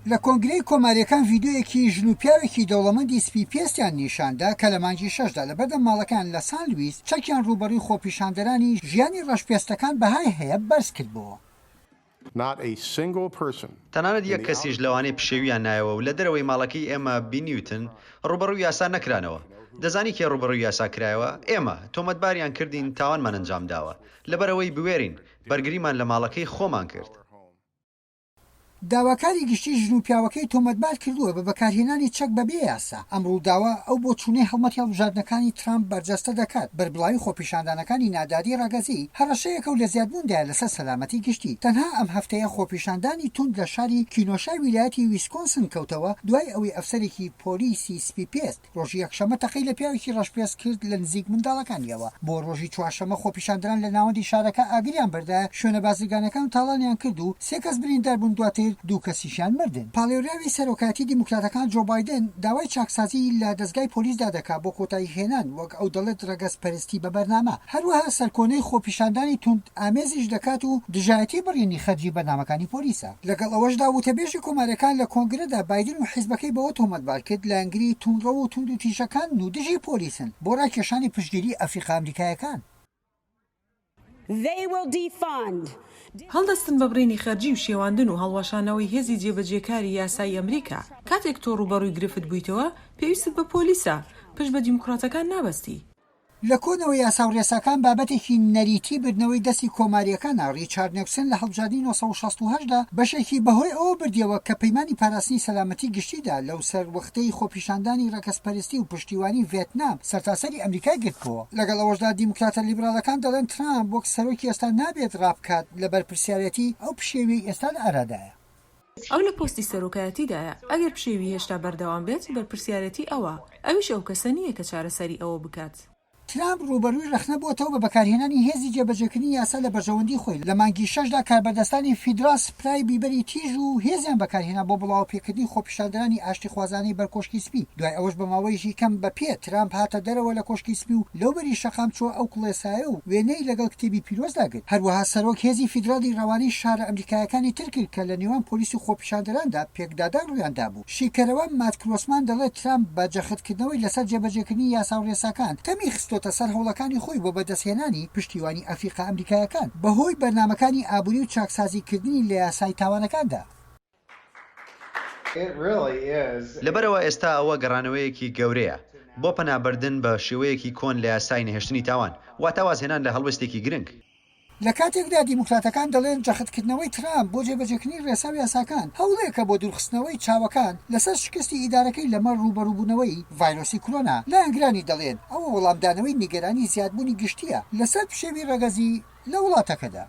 لە کۆنگرەی کۆمارییەکان ڤیدیۆیەکی ژن و پیاوێکی دەوڵەمەندی سپی پێستیان نیشاندا کە لە مانگی شەشدا لەبەردەم ماڵەکەیان لە سان لویس چەکیان ڕووبەڕووی خۆپیشاندەرانی ژیانی ڕەشپێستەکان بەهای هەیە بەرزکردبۆوە. تەنانەت یەک کەسیش لەوانەی پشێوییان نایەوە و لە دەرەوەی ماڵەکەی ئێمە بینیوتن، ڕووبەڕووی یاسا نەکرانەوە. دەزانی کێ ڕووبەڕووی یاسا کرایەوە؟ ئێمە! تۆمەتباریان کردین تاوانمان ئەنجامداوە. لەبەرئەوەی بوێرین، بەرگریمان لە ماڵەکەی خۆمان کرد. داواکاری گشتی ژن و پیاوەکەی تۆمەتبار کردووە بە بەکارهێنانی چەک بەبێ یاسا. ئەم ڕووداوە ئەو بۆچوونەی هەڵمەتی هەڵبژاردنەکانی ترامپ بەرجەستە دەکات، بەربڵاوی خۆپیشاندانەکانی نادادی ڕەگەزی هەڕەشەیەکە و لە زیادبووندایە لەسەر سەلامەتی گشتی. تەنها ئەم هەفتەیە خۆپیشاندانی توند لە شاری کینۆشای ویلایەتی ویسکۆنسن کەوتەوە دوای ئەوەی ئەفسەرێکی پۆلیسی سپی پێست ڕۆژی یەکشەممە تەقەی لە پیاوێکی ڕەشپێست کرد لە نزیک منداڵەکانیەوە. بۆ ڕۆژی چوارشەممە خۆپیشاندەران لە ناوەندی شارەکە ئاگریان بەردایە شوێنە بازرگانیەکان و تاڵانیان کرد و سێ کەس بریندار بوون دواتر دوو کەسیشیان مردن. پاڵێوراوی سەرۆکایەتی دیموکراتەکان جۆ بایدن داوای چاکسازی لە دەزگای پۆلیسدا دەکات بۆ کۆتایی هێنان وەک ئەو دەڵێت ڕەگەزپەرستی بە بەرنامە. هەروەها سەرکۆنەی خۆپیشاندانی توند ئامێزیش دەکات و دژایەتی بڕینی خەرجی بەرنامەکانی پۆلیسە. لەگەڵ ئەوەشدا وتەبێژی کۆمارییەکان لە کۆنگرەدا بایدن و حیزبەکەی بەوە تۆمەتبار کرد لایەنگری توندڕەو و توندوتیژەکانن و دژی پۆلیسن بۆ ڕاکێشانی پشتگیری ئەفریقا ئەمریکایەکان. هەڵدەستن بە بڕینی خەرجی و شێواندن و هەڵوەشانەوەی هێزی جێبەجێکاری یاسایی ئەمریکا. کاتێک تۆ ڕووبەڕووی گرفت بوویتەوە، پێویستت بە پۆلیسە، پشت بە دیموکراتەکان نابەستی. لە کۆنەوە یاسا و رێساکان بابەتێکی نەریتی بردنەوەی دەستی کۆمارییەکانە، ریچارد نێکسن لە هەڵبژاردنی 968 دا بەشێکی بەهۆی ئەوە بردیەوە کە پەیمانی پاراستنی سەلامەتی گشتی دا لەو سەروەختەی خۆپیشاندانی رەگەزپەرستی و پشتیوانی ڤێتنام سەرتاسەری ئەمریکای گرتبۆوە. لەگەڵ ئەوەشدا دیموکراتە لیبراڵەکان دەڵێن ترامپ وەک سەرۆکی ئێستا نابێت رابکات لە بەرپرسیارێتی ئەو پشێویەی ئێستا لە ئارادایە. ئەو لە پۆستی سەرۆکایەتیدایە، ئەگەر پشێوی هێشتا بەردەوام بێت، بەرپرسیارێتی ئەوە، ئەویش ئەو کەسە نییە کە چارەسەری ئەوە بکات. ترامپ ڕووبەرووی ڕەخنە بۆتەوە بە بەکارهێنانی هێزی جێبەجێکردنی یاسا لە بەرژەوەندی خۆی، لە مانگی شەشدا کاربەدەستانی فیدراڵ سپرای بیبەری تیژ و هێزیان بەکارهێنا بۆ بڵاوەپێکردنی خۆپیشاندەرانی ئاشتیخوازانەی بەر کۆشکی سپی، دوای ئەوەش بە ماوەیەکی کەم بە پێ ترامپ هاتە دەرەوە لە کۆشکی سپی و لەوبەری شەقام چووە ئەو کڵێسایە و وێنەی لەگەڵ کتێبی پیرۆزدا گرت. هەروەها سەرۆک هێزی فیدراڵی ڕەوانەی شارە ئەمریکایەکانی تر کرد کە لە نێوان پۆلیس و خۆپیشاندەراندا پێکدادان ڕوویان دابوو. شیکەرەوە مات کرۆسمان دەڵێت ترامپ بە جەختکردنەوەی لەسەر جێبەجێکردنی یاسا و ڕێساکان تەمی خستۆتە سەر هەوڵەکانی خۆی بۆ بەدەستهێنانی پشتیوانی ئەفریقا ئەمریکایەکان بەهۆی بەرنامەکانی ئابووری و چاکسازیکردنی لە یاسای تاوانەکاندا. لەبەرئەوە ئێستا ئەوە گەڕانەوەیەکی گەورەیە بۆ پەنابردن بە شێوەیەکی کۆن لە یاسای نەهێشتنی تاوان، واتە وازهێنان لە هەڵوێستێکی گرنگ. لە کاتێکدا دیموکراتەکان دەڵێن جەختکردنەوەی ترامپ بۆ جێبەجێکردنی ڕێسا و یاساکان هەوڵێکە بۆ دوورخستنەوەی چاوەکان لەسەر شکستی ئیدارەکەی لەمەڕ ڕووبەڕووبوونەوەی ڤایرۆسی کۆرۆنا، لایەنگرانی دەڵێن ئەوە وەڵامدانەوەی نیگەرانی زیادبوونی گشتییە لەسەر پشێوی ڕەگەزی لە وڵاتەکەدا.